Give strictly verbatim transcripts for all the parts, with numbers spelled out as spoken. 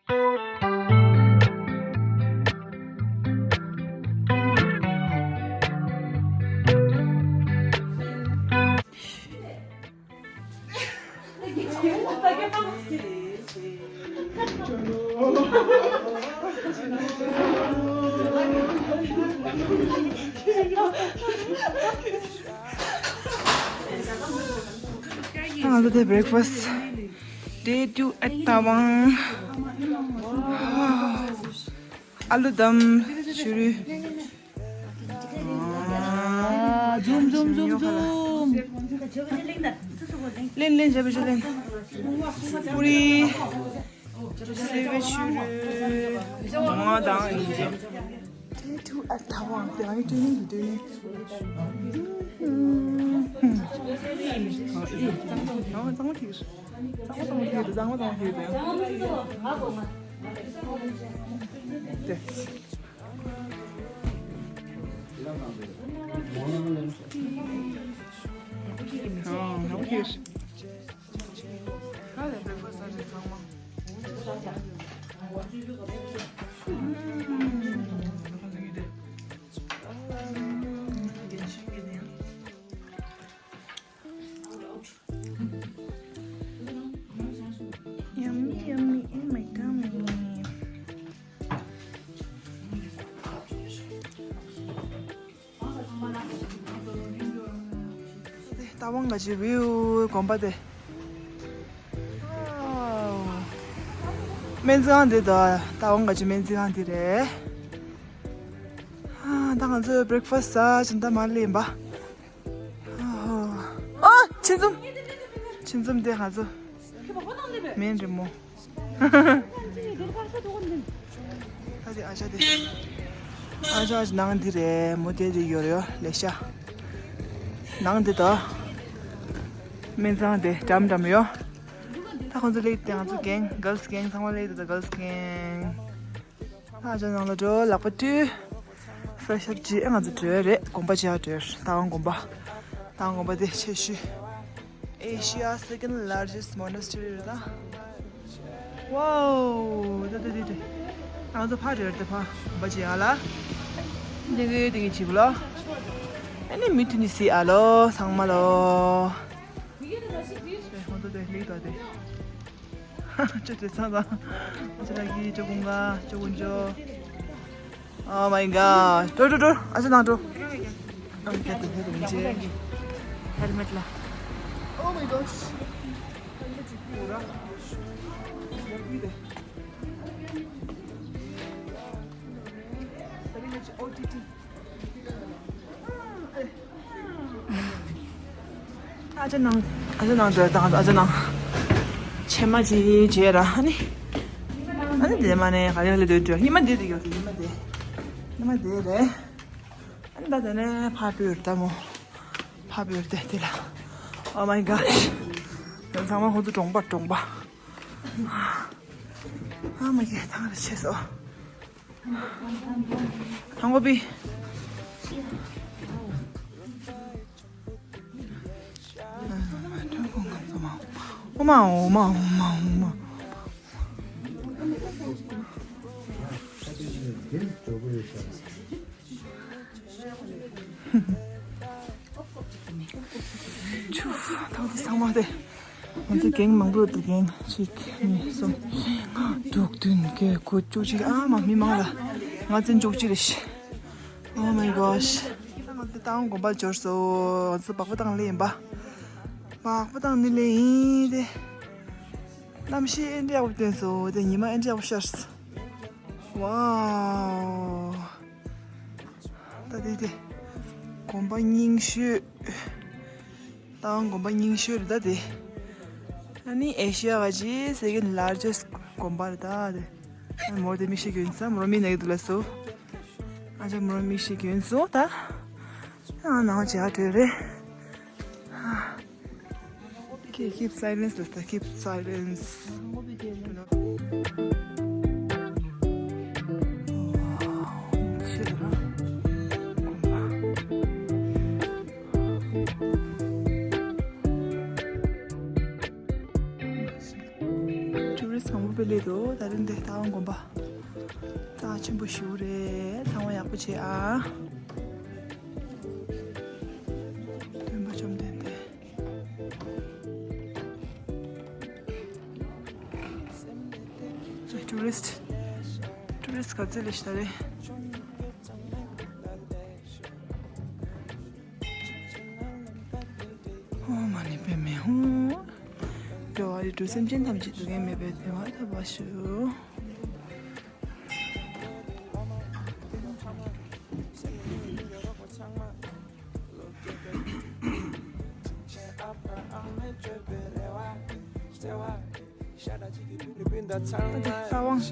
ང་ཚོ་དེ་breakfast day two at Tawang. ཨ་ལུ་དམ་ཆུ་རུ། འཛུམ་འཛུམ་འཛུམ་འཛུམ། ལེན་ལེན་བྱས་པ་བྱས་ལེན། པུ་རི། སེ་བའི་ཆུ་རུ། ང་དང་ཡིན་ཅེ། Day two at Tawang. དེ་ང་ཡི་ཏུ་ནི་ཏུ་ནི། གཙང་མ་གཙང་མ་ཐིག་གཙང་མ་གཙང་མ་ཐིག Yummy, yummy in my tummy. ཏ་ཝང་ག་ཅི་བིའུ་དགོན་པ་དེ། སྨན་རྩིས་ཁང་འདི་དང་ཏ་ཝང་ག་ཅི་སྨན་རྩིས་ཁང་འདི་རེད། ཨ། ད་ང་ཚོས་breakfast་ཟ་བཞིན་ད་མར་སླེབས་ཡིན་པ། ཨ། ཕྱི་འཛོམས། ཕྱི་འཛོམས་དེ་ང་ཚོ་མིན་རེད་མོ། ད་དེ་ཨ་ཅག་དེ། ཨ་ཅག་ཨ་ཅག་ནང་འདི་རེད་མོ། དེ་དེ་ཡོད་རེད་ལེ་ཤ། ནང་འདི་ད། སྨན་ཚང་དེ་འགྲམ་འགྲམ་ཡོད། ད་ཁོང་ཚོ་སླེབས་དེ་ང་ཚོ་gang girls gang་ཚང་མ་སླེབས་དེ་ད་girls gang། ཨ་ཅག་ནང་ལ་འགྲོ། ལག་པ་བཀྲུས། fresh up་བྱས། ཨ་ང་ཚོ་འགྲོ་ཡ་རེད། དགོན་པ་མཇལ་འགྲོ་ཡ་རེད། ཏ་ཝང་དགོན་པ། ཏ་ཝང་དགོན་པ་དེ་ཆེ་ཤོས། Asia second largest monastery་རེད་ད། Wow། ད་ད་ད་ད། ང་ཚོ་ཕར་འགྲོ་ཡ་རེད་ད། ཕར་དགོན་པ་མཇལ་ཡ་ལ། འདི་གི་འདི་གི་བྱིས་པ་ལོ། ཨ་ནི་མི་ཐུ་ནི་སི་ཨ་ལོ་ཚང་མ་ལོ། ཨེ་ཧོ་ད་དེ་ལིག་ད་དེ། ཅོ་ཅོ་ཚང་ཚང་། ཅོ་ལ་གི་ཅོ་ཀུང་ག་ཅོ་ཀུང་ཅོ། Oh my god། འགྲོ་འགྲོ་འགྲོ། ཨ་ཅག་ནང་འགྲོ། ཨ་ཅག་དེ་ཧེ་རུང་ཅེ། helmet་ལ། Oh my gosh། ཨ་ཅག་ནང་། ཨ་ཅག་ནང་འགྲོ་དང་། ཨ་ཅག་ནང་། ཕྱེ་མ་ཅིག་བྱས་ར། ཨ་ནི། ཨ་ནི་དེ་མ་ནས་ག་རེ་ལས་སྡོད་འགྲོ། ཉི་མ་དེ་དེ་ཡོད་གི། ཉི་མ་དེ། ཉི་མ་དེ་རེད། ཨ་ནི་ད་དེ་ནས་ཕར་བུད་ད་མོ། ཕར་བུད་དེ་དེ་ལ། Oh my gosh། ཚང་མ་ཁོ་ཚོ་གྲོང་པ་གྲོང་པ། ཨ་མ་གི་ཐང་རེ་ཆེ་སོ། ཐང་གོ་པི། ཨོ་མ་ཨོ་མ་ཨོ་མ་ཨོ་མ། ཆུ། ཐང་དེ་ཚང་མ་དེ། ང་ཚོ་gang་མང་པོ་འདུག gang་གཅིག་གཉིས་གསུམ་དྲུག་བདུན་བརྒྱད་དགུ་བཅུ་གཅིག་ཨ་མ་མི་མང་ལ། ང་ཚོ་བཅུ་གཅིག་རེད་ཤི། Oh my gosh། ང་ཚོ་ཏང་དགོན་པར་འབྱོར་སོང་། ང་ཚོ་སྦག་སྦག་བཏང་ལེ་ཡིན་པ། སྦག་སྦག་བཏང་ནི་ལེ་ཡིན་ཏེ། གནམ་གཤིས་ཨེ་འདྲ་ཡག་པོ་བསྟན་སོང་། དེ་ཉི་མ་ཨེ་འདྲ་ཡག་པོ་ཤར་སོང་། Wow། ད་དེ་དེ། དགོན་པ་རྙིང་ཤོས། ཏང་དགོན་པ་རྙིང་ཤོས་རེད་ད་དེ། ཨ་ནི་ཨེ་ཤི་ཡ་ག་ཅི་second largest་དགོན་པ་རེད་ད་དེ། ཨ་མོ་དེ་མིག་ཤེལ་གྱོན་ས། མོ་རང་མིག་ན་གི་འདུག་ལ་སོ། ཨ་ཅག་མོ་རང་མིག་ཤེལ་གྱོན་སོང་ད། ཨ་ནང་བྱེད་ཨ་བྲོས་རེད། Okay, keep silence, sister. Keep silence. Tourist་མང་པོ་ སླེབས་འདུག་ད་རིང་འདི་རྟ་དབང་དགོན་པ་རྩ་ཆེན་པོ་ཞིག་རེད། ཚང་མ་ཡག་པོ་བྱེད་ཨ། སྟོན་པ་བཅོམ་ལྡན་འདས། ཊུ་རི་སི་ཊི། ཊུ་རི་སི་ཊི་ག་ཚོད་སླེབས་ཤག་ད་རེས། ཨོཾ་མ་ཎི་པདྨེ་ཧཱུྃ། འགྲོ་བ་རིགས་དྲུག་སེམས་ཅན་ཐམས་ཅད་སྡུག་བསྔལ་མེད་པའི་བདེ་བ་ཐོབ་པར་ཤོག། རྟ་དབང་།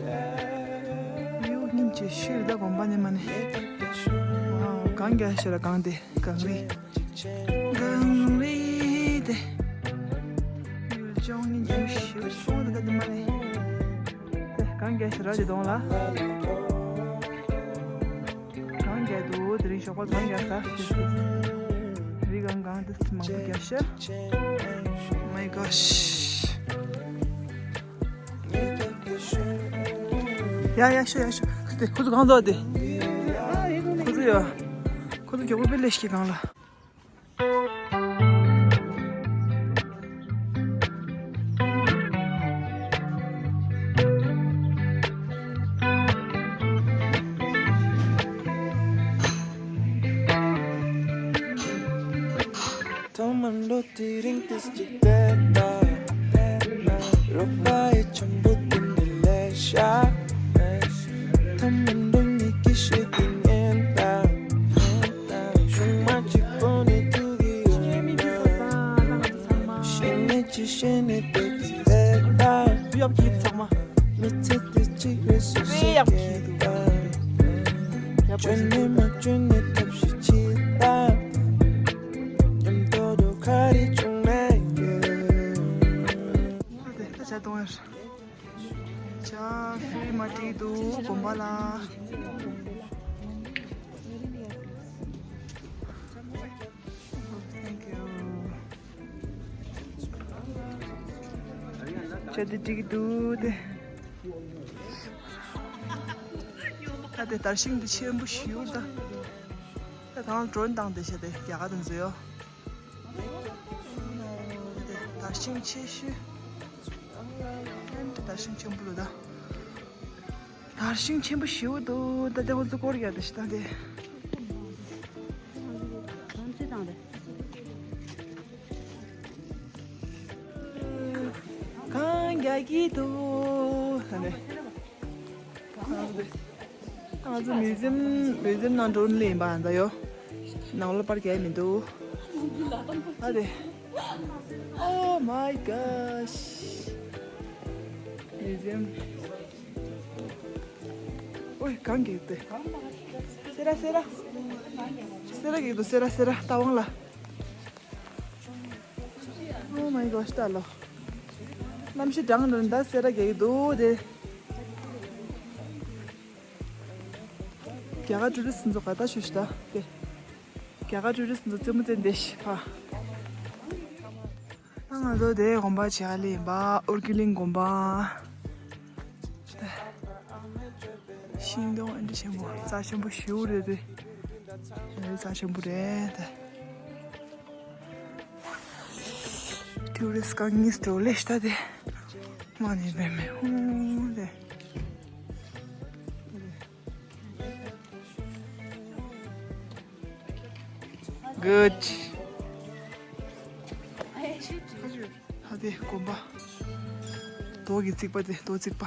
ཡུལ་སྙིང་རྗེ་ཤོས་རེད་ད་དགོན་པ་ནས་མ་ནས། ཝའོ། གངས་རྒྱག་ཤོད་ར་གངས་དེ་གངས་རི། གངས་རི་དེ། ཡུལ་ལྗོངས་སྙིང་རྗེ་ཤོས་སོང་ད་ད་དུ་མ་ནས། དེ་གངས་རྒྱག་ཤོད་ར་དེ་གདོང་ལ། གངས་རྒྱག་འདུག་དེ་རིང་ཞོགས་པ་གངས་རྒྱག་ས། རི་གངས་གངས་དེ་མང་པོ་རྒྱག་ཤག Oh my gosh. ཡ་ཡ་ཤོ་ཡ་ཤོ། དེ་ཁོ་ཚོ་གང་འདུག་དེ། ཁོ་ཚོ་ཡ། ཁོ་ཚོ་མགྱོགས་པོ་པེ་ལེ་ཤི་གང་ལ། ཐོག་མར་འགྲོ་དུས་རིང་དུས་གཅིག་བལྟས་ད། རོགས་པ་ཡི་འཆམ་པོ་དེ་འདྲ་ལས་ཤག་ཐོག་མར་འགྲོ་ཉིད་ཀྱི་ཤེས་ཀྱི་ཉན་ད། ཆུང་མ་གཅིག་པོ་ནས་ཐུག་གི་ཡོད་ན། ཤེས་ནས་ཅི་ཤེས་ནས་བལྟས་ཀྱི་བལྟས་ད། ཡབ་ཀྱི་ཚང་མ། མི་ཚེ་འདི་གཅིག་རེད་སུ་ཟེར་ཡག་གི་ད། བཅོས་ནས་མ་བཅོས་ནས་ཐབས་ཤེས་བྱེད་ད། ཉམས་རྟོགས་འགྲོ་ག་རེ་བྱུང་ན་ཡོད། ད་ཆ་གཏོང་ཡར། ཇ་ཧྥི་རི་མ་སྤྲད་འདུག་དགོན་པ་ལ། Thank you. ཇ་དེ་སྤྲད་ཀྱི་འདུག་དེ། ད་དེ་དར་ཤིང་འདི་ཆེན་པོ་ཞིག་ད། ད་ཐང་ཌོ་རོན་བཏང་བསྡད་ཤག་དེ་རྒྱ་གར་དུ་འཛུལ་ཡོད། དེ་དར་ཤིང་ཆེ་ཤོས། དེ་དར་ཤིང་ཆེན་པོ་རེད་ད། དར་ཤིང་ཆེན་པོ་ཞིག་འདུག་ད་དེ་ཁོ་ཚོ་སྐོར་རྒྱག་བསྡད་ཤག་ད་དེ། གངས་རྒྱག་གི་འདུག་ད་ནས། ང་ཚོ་མིའུ་ཛིམ། མིའུ་ཛིམ་ནང་འགྲོ་ནི་ཡིན་པ་ད་ཡོ། ནང་ལོགས་པར་རྒྱག་མི་འདུག་ཨ་རེ། Oh my gosh. མིའུ་ཛིམ། ཨོའི་གངས་རྒྱག་དེ། སེ་ར་སེ་ར། སེ་ར་རྒྱག་འདུག་སེ་ར་སེ་ར་རྟ་དབང་ལ། Oh my gosh ད་ལོ། གནམ་གཤིས་གྲང་རུང་ད་སེ་ར་རྒྱག་གི་འདུག་དེ། རྒྱ་གར་ཊུ་རི་སི་ཚོ་ག་ད་ཞུ་ཤི་ད་དེ། རྒྱ་གར་ཊུ་རི་སི་ཚོ་རྩེད་མོ་རྩེ་འདི་ཤི་ཕ། ད་ང་ཚོ་དེ་དགོན་པ་བྱེད་ཡ་ལ་ཡིན་པ་ཨོ་རྒྱན་གླིང་དགོན་པ། ཤིང་སྡོང་ཨེ་འདྲ་ཆེན་པོ་རྩ་ཆེན་པོ་ཞིག་རེད་དེ། རྩ་ཆེན་པོ་རེད་དེ། ཊུ་རི་སི་གང་གཉིས་འགྲོ་ལེ་ཤ་དེ། མ་ནི་བེ་མེ་ཧུང་དེ། Good. ཧ་དེ་དགོན་པ། རྡོ་གི་རྩིག་པ་དེ་རྡོ་རྩིག་པ།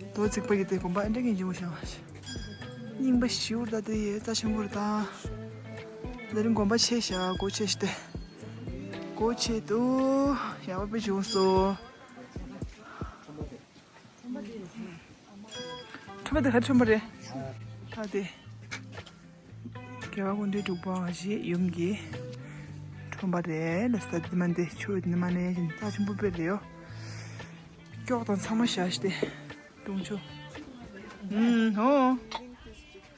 རྡོ་རྩིག་པ་གི་དེ་དགོན་པ་ཨེ་འདྲ་གི་འཇིམ་པོ་ཤང་། རྙིང་པ་ཞིག་ད་དེ་ཡོད་རྩ་ཆེན་པོ་རེད་ད། དེ་རིང་དགོན་པ་ཆེ་ཤག་སྒོ་ཕྱེ་ཤི་དེ། སྒོ་ཕྱེ་འདུག་ཡག་པོ་བྱུང་སོང་། ཁྲོན་པ་དེ་ག་ཁྲོན་པ་རེད། ད་དེ། རྒྱལ་བ་སྐུ་ཕྲེང་དྲུག་པ་ཞེས་ཡུམ་གྱི་ཁྲོན་པ་རེད་ལ་ས་དེ་མ་འདི་ཆུ་དེ་མ་ནས་བཞིན་རྩ་ཆེན་པོ་དཔེ་རེད་ཡོ། སྐྱོགས་དང་ཚང་མ་བཞག་སྟེ་དུང་ཆུ། ཨུམ་ཧོ།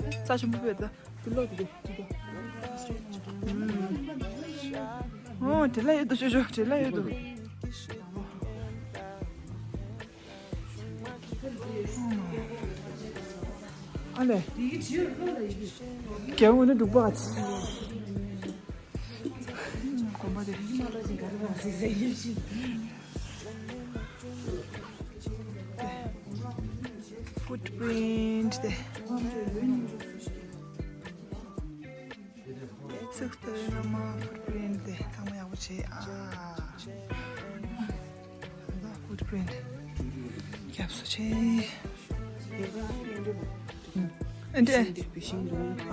རྩ་ཆེན་པོ་དཔེ་ད་དེ་ལོ་དེ་དེ་དེ། ཨུམ། ཨོ་དེ་ལ་ཡོད་དོ་ཆུ་ཆུ་དེ་ལ་ཡོད་དོ། ཨ་ལེ། རྒྱལ་པོ་ནི་འབྲུག་པ་ཅི། གོམ་པ་དེ། ཕུཊ་པི་རིནཊ་དེ། སིགས་ཌེ་ལ་མ་ཕུཊ་པི་རིནཊ་དེ་ཚང་མ་ཡག་པོ་བྱས་ཨ། ད་ཕུཊ་པི་རིནཊ་རྒྱབ་སུ་ཆེ། ཨ་འདྲེ།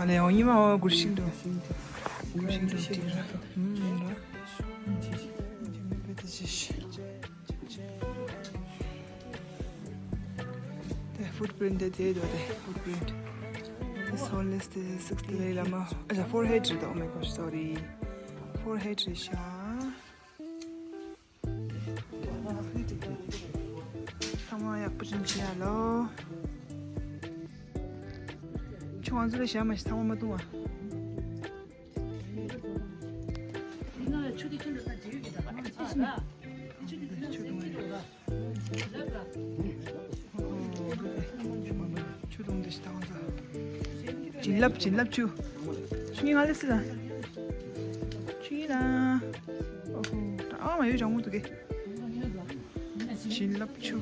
ཨ་ལེ་འོ་ཉི་མ་འོ་གུར་ཤིང་འགྲོ། གུར་ཤིང་འགྲོ་དེ་ར། ཨུམ་ར། ཨུམ་ཅི་མི་པེ་དེ་ཅི་ཤི། དེ་ཕུཊ་པི་རིནཊ་དེ་དེ་དོ་དེ་ཕུཊ་པི་རིནཊ། དེ་སོལ་ལེས་དེ་སིགས་ཌེ་ལ་མ། ཨ་ཅག་ཕོར་ཧེཌ་རེད། Oh my gosh, sorry. ཕོར་ཧེཌ་རེད་ཤག་ཚང་མ་ཡག་པོ་ཅིག་བྱེད་ཡ་ལོ། ཁྱོད་ང་ཚོ་ལ་ཞག་མ་ཞིག་ཚང་མ་མ་བཏུང་བ། ཆུ་བཏུང་དེ་ཞིག་བཏང་། བྱིན་རླབས་བྱིན་རླབས་ཆུ། ཆུ་ངའི་ང་ལ་སི་ལ། ཆུ་ངའི་ལ། ཨོ་ཧོ། ཨ་མ་ཡོད་ཅང་མོ་འདུག་གེ། བྱིན་རླབས་ཆུ།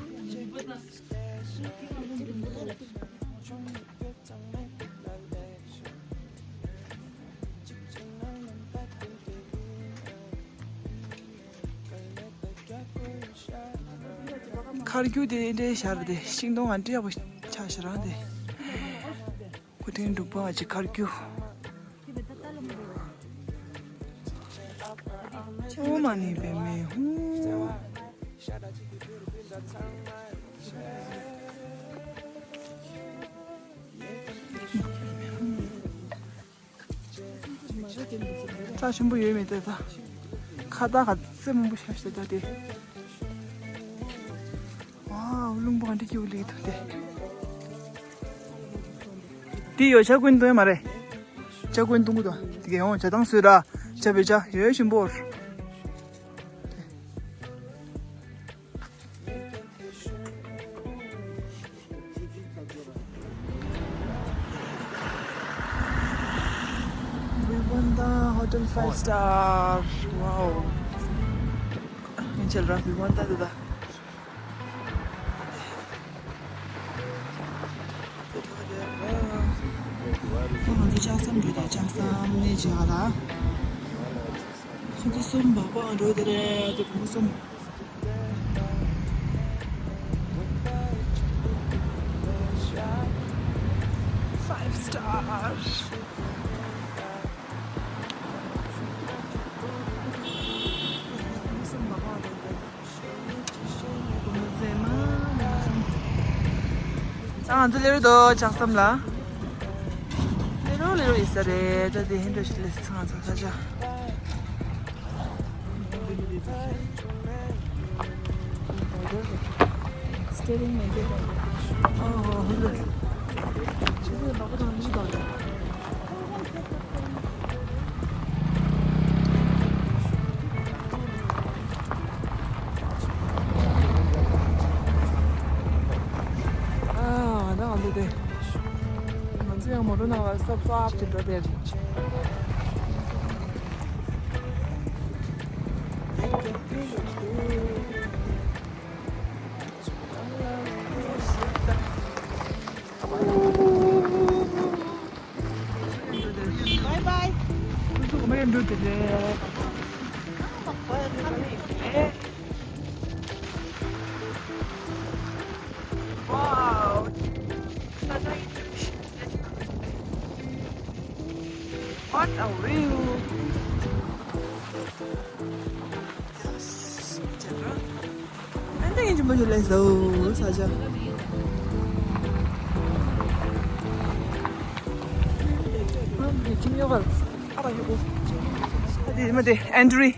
མཁར་རྒྱུག་དེ་འདྲའི་ཤར་དེ་ཤིང་སྡོང་ང་འདྲ་ཡག་པོ་ཆགས་ཤག་རང་དེ། སྐུ་ཕྲེང་འབྲུག་པ་ཅིག་མཁར་རྒྱུག་ཨོ་མ་ནི་པདྨེ་ཧཱུྃ། རྩ་ཆེན་པོ་ཡོད་མེད་དེ་ད། ཁ་བཏགས་ག་ཚོད་མང་པོ་ཤར་ཤག་ད་དེ། ཝའོ་རླུང་བུ་ག་འདྲ་སྐྱིད་པོ་སླེབས་འདུག་དེ། དེ་ཡོད་ཇ་ཀུན་འཐུང་ཡོད་མ་རེད། ཇ་ཀུན་འཐུང་གི་འདུག་དེ་གས་ཡོང་ཇ་དང་སོས་ར། ཇ་བོད་ཇ་ཡོད་ཞིམ་པོ། Vivanta Hotel five star. Wow. ཡིན་ཆེ་ར་Vivanta དེ་ད། ང་ཚོ་ལྕགས་ཟམ་འགྲོ་དེ་ལྕགས་ཟམ་གནས་བྱེད་ག་ལ། ཁོ་ཚོ་གསུམ་སྦག་སྦག་འགྲོ་དེ་རེད་དེ་བུ་མོ་གསུམ། Five star. ང་ཚོ་སླེབས་འདུག་ལྕགས་ཟམ་ལ། སླེབས་རོགས་སླེབས་རོགས་ཡིན་ས་རེད། ད་དེ་ཧིན་རུ་ཞིག་སླེབས་ཚང་ཚང་ས་ཆ། Steering wheel. ཨོ་ཧོ་ཧོ་ལོ། ཆུ་ཚོད་ལོག་པ་དང་མི་དང་། ཨ་ད་ང་ཚོ་དེ། ང་ཚོ་ཡང་མོ་ཊ་ནང་ལ་སོབ་སོབ་ཅིག་འགྲོ་དེ། Bye bye. Wow. What a view. Yes. ཨན་ཏེ་ཡིན་གྱི་མོ་ཞིག་ལས་བཟོ་ས་ཆ། ཁྱིམ་ཡོག་གར་ཨ་བ་ཡོག་གོ། ཨ་དེ་མ་དེ་ཨན་ཌྲི།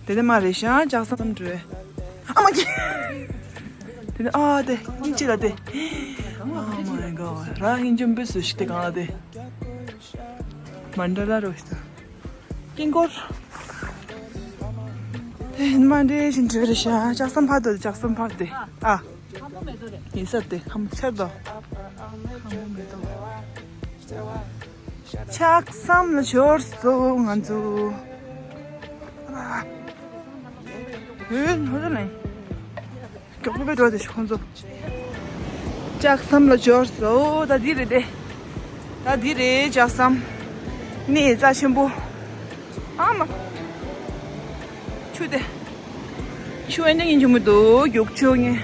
དེ་དེ་མ་རེད་ཤག་ལྕགས་ཟམ་འགྲོ། ཨ་མ་ཀི། དེ་ནི་ཨ་དེ་སྙིང་རྗེ་ལ་དེ། Oh my god. ར་སྙིང་རྗེ་འབུ་སུ་ཞིག་དེ་གང་ལ་དེ། མན་ཌ་ལ་རོ་ཤི་ད། དཀྱིལ་འཁོར། དེ་ནི་མ་འདྲེ་བཞིན་འགྲོ་རེད་ཤག་ལྕགས་ཟམ་ཕར་དོ། ལྕགས་ཟམ་ཕར་དེ། ཨ། ཡིན་ས་དེ་ཁམ་ཆར་དོ། ཁམ་མེ་ཏོག་ལྕགས་ཟམ་ལ་འབྱོར་སོང་ང་ཚོ། ཨ། ཧུན་ཧུན་ལེ། མགྱོགས་པོ་སྤེལ་འགྲོ་དེ་ཤི་ཁོང་ཚོ། ལྕགས་ཟམ་ལ་འབྱོར་སོང་། ད་འདི་རེད་དེ། ད་འདི་རེད་ལྕགས་ཟམ། གནས་རྩ་ཆེན་པོ། ཨ་མ། ཆུ་དེ། ཆུ་ཨེ་འདྲ་ཡིན་ཆུ་མི་འདུག་རྒྱུག་ཆུ་ངས།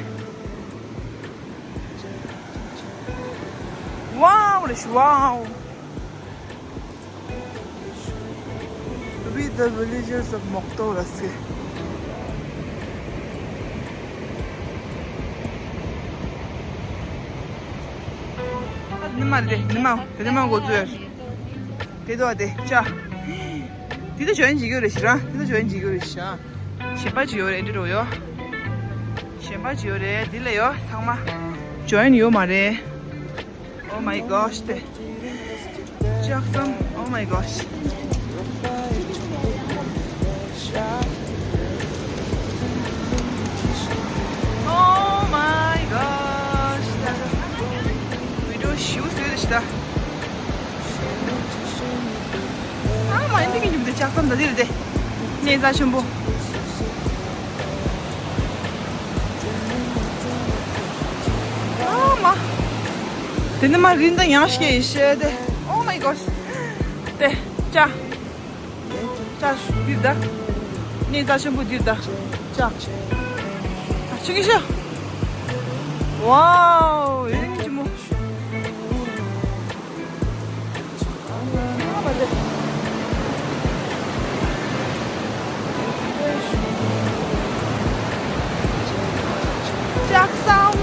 Wow རེད་ཤི་wow. With the villagers of Mokto ལ་ཟེར། ཨ་ནི་མ་རེད་ནི་མ་དེ་ནི་མ་འགོ་ཚུགས་ཡོད། དེ་དོ་དེ་ཅ། དེ་ད་ཇོ་ཡིན་བྱེད་རྒྱུ་རེད་ཤི་ར། དེ་ད་ཇོ་ཡིན་བྱེད་རྒྱུ་རེད་ཤི་ར། གཞན་པ་ཅི་ཡོད་རེད་འདི་རུ་ཡོ། གཞན་པ་ཅི་ཡོད་རེད་འདི་ལ་ཡོ་ཚང་མ། ཇོ་ཡིན་ཡོད་མ་རེད། Oh my gosh དེ། ལྕགས་ཟམ། Oh my gosh. Oh my gosh. ད་ད། བི་ཌིའོ་ཞིའུ་ཟོས་དེ་ཤི་ད། ཨ་མ་ཡིན་འདི་གི་ཉིམ་དེ་ལྕགས་ཟམ་ད་འདི་རེད་དེ། གནས་རྩ་ཆེན་པོ། ཨ་མ། དེ་ནི་མ་རིན་ད་ཡང་ཤེས་ཤེས་དེ། Oh my gosh. དེ་ཅ། ཅ་འདིར་ད། གནས་རྩ་ཆེན་པོ་འདིར་ད། ཅ། ཨ་ཆུ་གི་ཤ། Wow ཡིན་གི་མོ། ལྕགས་ཟམ།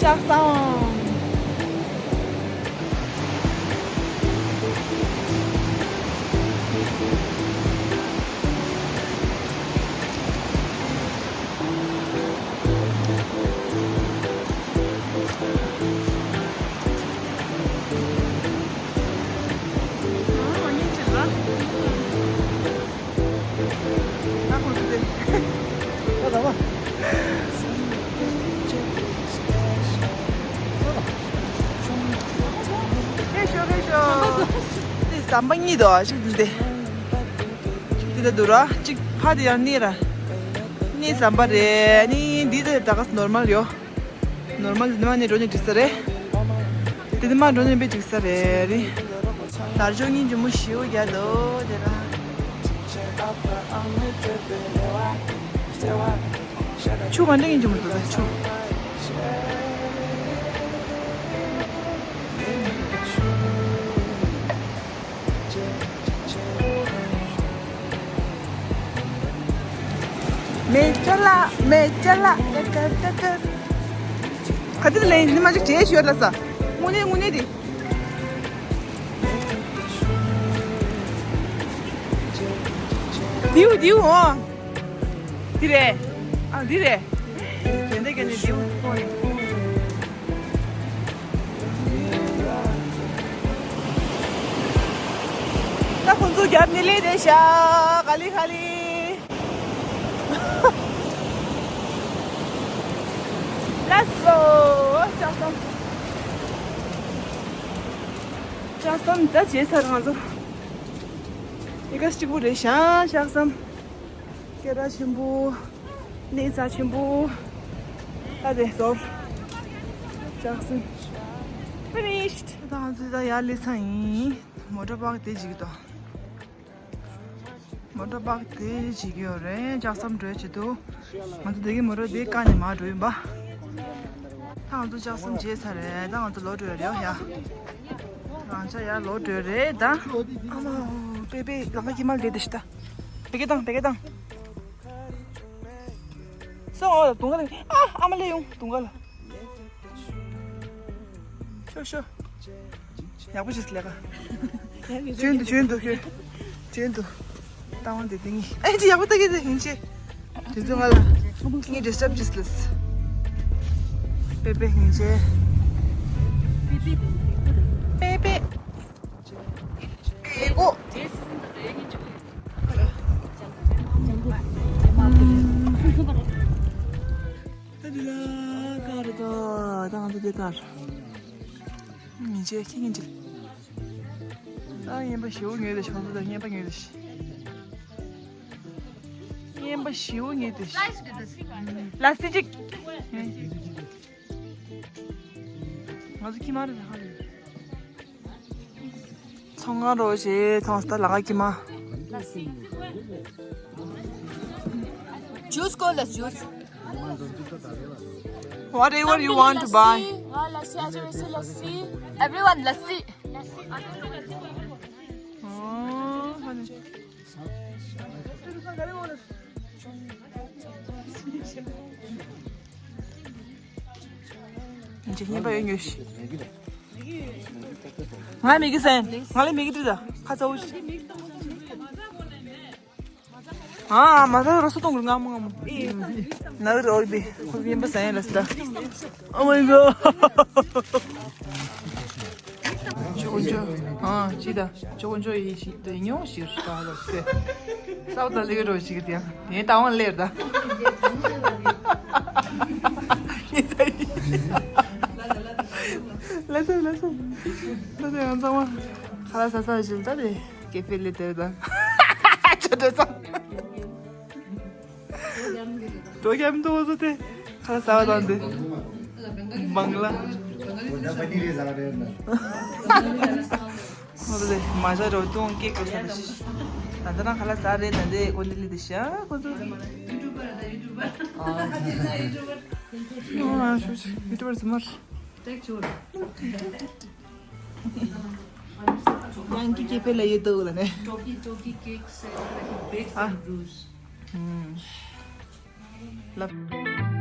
ལྕགས་ཟམ། ཟམ་པ་གཉིས་འདུག་གཅིག་འདི་འདི་འདི་འདུག་ར། གཅིག་ཕ་དེ་ཡང་གནས་ར། གནས་ཟམ་པ་རེད། ནི་འདི་དེ་ད་ག་ནོར་མལ་ཡོད། ནོར་མལ་དེ་མ་ནས་འགྲོ་ནས་འགྲིག་ས་རེད། དེ་དེ་མ་འགྲོ་ནས་པའི་འགྲིག་ས་རེད་རེད། དར་ལྕོག་གཉིས་འཇུ་མོ་ཞེའུ་རྒྱ་དོ་དེ་ལ། ཆུ་གང་འདྲ་ཡིན་འཇུ་མོ་དོ་ཆུ། མེ་ཅ་ལ་མེ་ཅ་ལ་ཏ་ཀ་ཏ་ཀ། ག་དེ་ལེན་ནི་མ་ཅིག་བྲེས་ཤོར་ལ་ས། དངོས་གནས་དངོས་གནས་དེ། དེའུ་དེའུ་འོ། འདི་རེད། ཨ་འདི་རེད། དེ་འདྲ་ག་ནས་དེའུ་ཐོག་ནས། ད་ཁོང་ཚོ་རྒྱབ་ནས་སླེབས་རེད་ཤག་ག་ལེ་ག་ལེ། ལགས་སོ། ལྕགས་ཟམ། ལྕགས་ཟམ་ད་བྱས་ཚར་ང་ཚོ། ཨི་ཀ་གཅིག་པུ་རེད་ཤག་ལྕགས་ཟམ། སྐད་གྲགས་ཆེན་པོ། གནས་རྩ་ཆེན་པོ། ད་དེ་ཟོར། ལྕགས་ཟམ། Finished. ད་ང་ཚོ་ད་ཡར་སླེབས་ཚར་ཡིན། མོ་ཊ་པག་དེ་ཅིག་དང་། མོ་ཊ་པག་དེ་ཅིག་ཡོད་རེད། ལྕགས་ཟམ་འགྲོ་ཡ་ཅིག་འདུག་ང་ཚོ་དེ་གི་མོ་ཊ་དེ་བཀག་ནས་མར་འགྲོ་ཡིན་པ། ད་ང་ཚོ་ལྕགས་ཟམ་བརྗེད་ཚར་རེད། ད་ང་ཚོ་ལོག་འགྲོ་ཡ་རེད་ཡ། རང་ཅག་ཡར་ལོག་འགྲོ་ཡ་རེད་ད། ཨ་མ། པེ་པེ་ལམ་ཁ་དཀྱིལ་མ་ལ་བསྡད་དེ་ཤི་ད། དེ་ག་དང་དེ་ག་དང་། སོང་ཨོ་དུང་ག་ལ། ཨ་ཨ་མ་ལས་ཡོང་དུང་ག་ལ། ཤོ་ཤོ། ཡག་པོ་ཞིག་ལས་ཀ། བྱོན་དུ་བྱོན་དུ་ཁྱོད། བྱོན་དུ། ལྟ་བ་འདི་དེ་ངས་ཨེ་ཅི་ཡག་པོ་ལྟ་གི་འདུག་ཡིན་ཆེ། དེ་ཚོ་ང་ལ་ངས་ཌི་སི་ཊབ་ཅིག་ལས། པེ་པེ་ཡིན་ཅེ། པེ་པེ། ཨེ་གོ། ད་འདི་ལ་ཀར་དང་ད་ང་ཚོ་དེ་ཀར། མི་བྱེད་ཁྱི་ངན་བྱེད། ད་ངན་པ་ཞེ་པོ་ཉོས་ཏེ་ཆང་ཚོ་ད་ངན་པ་ཉོས་ཏེ་ཤི། ངན་པ་ཞེ་པོ་ཉོས་ཏེ་ཤི། ལ་སི་ཅིག་ང་ཚོ་ཁྱི་མ་རེད་ཧ་རེད། ཚོང་ཁང་རོགས་བྱེད་ཚོང་སྟ་ལ་ང་ཁྱི་མ། Juice གོ་ལ་juice. Whatever you want to buy. ང་ལ་སི་ཨ་ཅེ་རེ་སི་ལ་སི། Everyone ལ་སི། ཨོ། འཇིགས་ཉེན་པ་ཡོད་ཉོས་ཤིག་ང་མི་གི་སེན། ང་ལ་མི་གི་དྲི་ད་ཁ་ཚ་བོ་ཞིག་ཨ་མ་ད་རོ་སོ་གཏོང་གི་ང་མོ་ང་མོ། ན་རི་རོ་བི་ཁོ་ཉན་པ་སེན་ལ་སི་ད། Oh my god. ཅོ་ཅོ། ཨ་ཅི་ད། ཅོ་ཅོ་ཡི་ཞིག་ཏུ་ཉོ་ཞིག་ད་ལ་སེ། སའུ་ད་ལེ་རོ་ཞིག་དེ་ཡང་ཡེ་ད་ཝང་ལེར་ད། ཡེ་ད་ཡེ། ལ་སེ་ལ་སེ། ད་དེ་ཡང་ཚང་མ་ཁ་ལ་ས་ས་ཞིག་ད་དེ་ཀེ་ཕེ་ལེ་དེར་ད། ཅོ་ཅོ་ཚང་། ཏོ་ཀྱམ་ཏོ་བཟོ་ཏེ་ཁ་ཟ་བ་དང་དེ་བང་ལ། ཧོ་དེ་མ་ཤ་རོ་ཏོང་ཀེ་ཀོ་ས་དེ་ཤི། ད་ད་ན་ཁ་ལ་ཟ་རེ་ད་དེ་ཀོ་ལི་ལི་དེ་ཤ་ཁོ་ཚོ། ཨ་ཡུ་ཊུ་བར་ཟི་མར། ཡང་ཀི་ཀི་ཕེ་ལ་ཡོད་དོ་ལ་ནས། Toki Toki cake set like baked and bruised. ལབ།